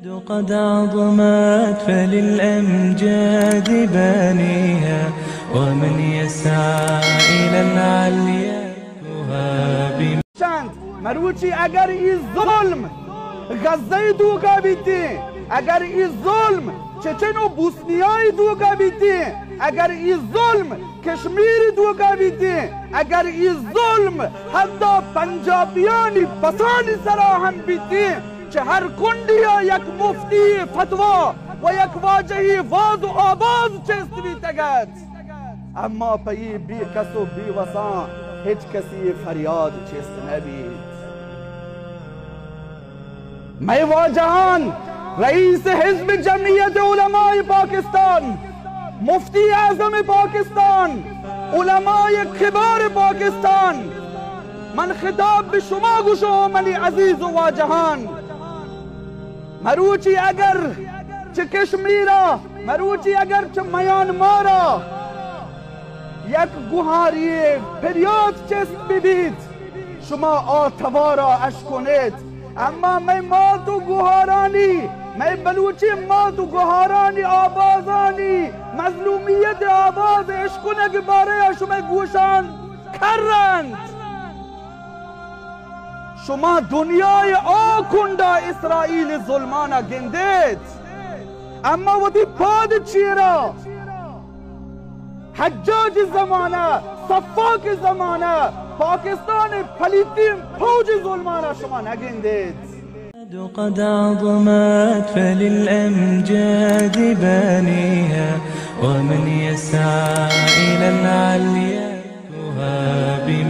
قد عظمت فللأمجاد بانيها، ومن يسعى إلى العليا يهاب. چند مروچی اگر ای ظلم غزہ ای توکا بیتیں، اگر ای ظلم چچن و بوسنیا ای توکا بیتیں، اگر ای ظلم کشمیر ای توکا بیتیں، اگر ای ظلم حتی پنجابیانی پسانی سرا ہم بیتیں، چہ ہر کنڈیا یک مفتی فتوا و یک واجہی واز و آواز چست بیتگ ات، اما پہ ای بے کس و بے وساں ہچ کسی فریاد چست نہ بیت. مئے واجہان، رئیس حزب جمعیت علماء پاکستان، مفتی اعظم پاکستان، علماء کبار پاکستان، من خطاب بہ شما گوشوں، منی عزیز و واجہان، مروچی اگر چہ کشمیرا، مروچی اگر چہ میانمارا یک گوہاری پریات چست بہ بیت، شما آ توارا اشکنیت، اما مئے مات و گوہارانی، مئے بلوچی مات و گوہارانی آبازانی مظلومیت آباز اشکنگ بارے شمئے گوشان کر انت. شما دنیای آ کنڈا اسرائیل ظلمانا گندیت، اما وتی پاد چیرا حجاج زمانہ، سفاک زمانہ، پاکستان پلیتین فوج ظلمانا شما نگندیت. قد عظمت فللأمجاد بانيها، ومن يسعى إلى العليا يهاب.